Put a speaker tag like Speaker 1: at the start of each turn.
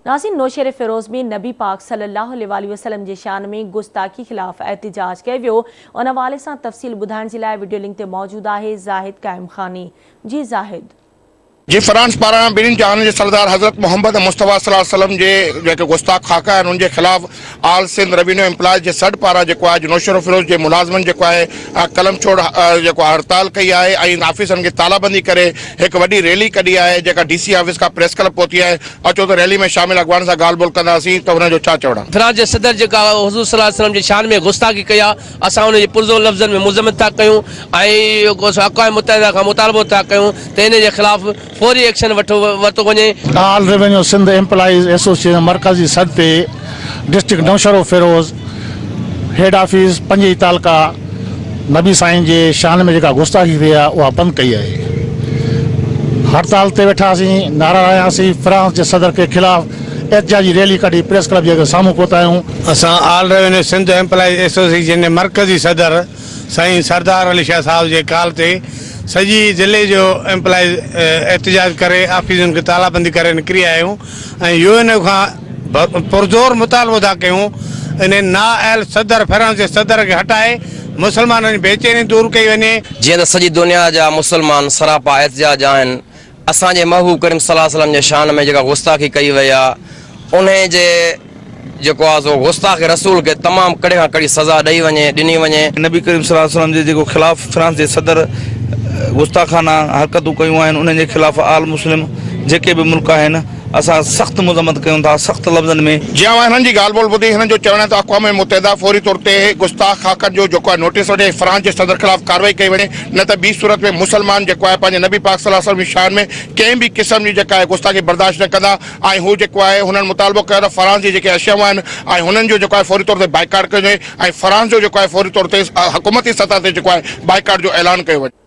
Speaker 1: ناظرين نوشهري فيروز ۾ نبي پاڪ صلي الله عليه واٰله وسلم جي شان ۾ گستاخي خلاف احتجاج ڪيو ويو ان حوالي سان تفصيل ٻڌائڻ جي لاء وڊيو لنڪ تي موجود آهي زاهد قائم خاني جي زاهد.
Speaker 2: جي فرانس پاران ٻنهين جهانن جي سردار حضرت محمد مصطفيٰ صلي الله عليه وسلم جي جيڪي گستاخ خاڪا آهن ان جي خلاف آل سنڌ روينيو ايمپلائيز جي سڏ پاران جيڪو آهي اڄ نوشهروفيروز جي ملازمن جيڪو آهي قلم ڇوڙ جيڪو آهي هڙتال ڪئي آهي ۽ آفيسن کي تالا بندي ڪري هڪ وڏي ريلي ڪڍي آهي جيڪا ڊي سي آفيس کان پريس ڪلب پهتي آهي اچو ته ريلي ۾ شامل اڳواڻن سان ڳالهه ٻولهه ڪنداسين ته هنن جو ڇا چوڻ آهي.
Speaker 3: فرانس جي صدر جيڪا حضور صلي الله عليه وسلم جي شان ۾ گستاخي ڪئي آهي اسان ان جي پرزور لفظن ۾ مذمت ٿا ڪيون ۽ اقوام متحده کان مطالبو ٿا ڪيون ته ان جي خلاف فوري ايڪشن ورتو وڃي.
Speaker 4: All revenue Sindh employees association مرڪزي سڏ تي ڊسٽرڪٽ نوشهروفيروز هيڊ آفيس پنجئي تعلقا نبي سائين جي شان ۾ جيڪا گستاخي ٿي آهي اها بند ڪئي آهي هڙتال تي ويٺاسين نعرا هنياسين فرانس جي صدر کي خلاف احتجاجي ريلي ڪڍي پريس ڪلب جي سامهون پهتا آهيون.
Speaker 5: اسان all revenue Sindh employees association جي مرڪزي صدر سائين سردار علي شاهه صاحب جي ڪال تي سڄي ضلعي جو ايمپلائيز احتجاج ڪري آفيسن کي تالا بندي ڪري نڪري آيا آهيون ۽ يو اين او کان پرزور مطالبو ٿا ڪيون انهي نااهل صدر فرانس جي صدر کي هٽائي مسلمانن جي بيچيني دور ڪئي وڃي.
Speaker 6: جيئن ته سڄي دنيا جا مسلمان سراپا احتجاج آهن اسان جي محبوب ڪريم صلي الله عليه وسلم جي شان ۾ جيڪا گستاخي ڪئي وئي آهي انهي جي جيڪو آهي سو گستاخ رسول کي تمام ڪڙي کان ڪڙي سزا ڏئي وڃي ڏني وڃي.
Speaker 7: نبي ڪريم صلي الله عليه وسلم جي جيڪو خلاف فرانس جي صدر گستاخانه حرڪتون ڪيون آهن انهن جي خلاف آل مسلم جيڪي به ملڪ آهن اسان سخت مذمت ڪيون ٿا سخت لفظن ۾.
Speaker 2: جي اوهان هنن جي ڳالهه ٻولهه ٻڌي هنن جو چوڻ آهي ته اقوام متحده فوري طور تي گستاخ خاڪن جو جيڪو آهي نوٽيس وٺي ۽ فرانس جي صدر خلاف ڪارروائي ڪئي وڃي نه ته ٻي صورت ۾ مسلمان جيڪو آهي پنهنجي نبي پاڪ صلي الله عليه وسلم جي شان ۾ ڪنهن به قسم جي جيڪا آهي گستاخي برداشت نه ڪندا ۽ هو جيڪو آهي هنن مطالبو ڪيو ته فرانس جي جيڪي اشيائون آهن ۽ هنن جو جيڪو آهي فوري طور تي بائيڪاٽ ڪيو وڃي ۽ فرانس جو جيڪو آهي فوري طور تي حڪومتي سطح تي جيڪو آهي بائيڪاٽ جو اعلان ڪيو وڃي.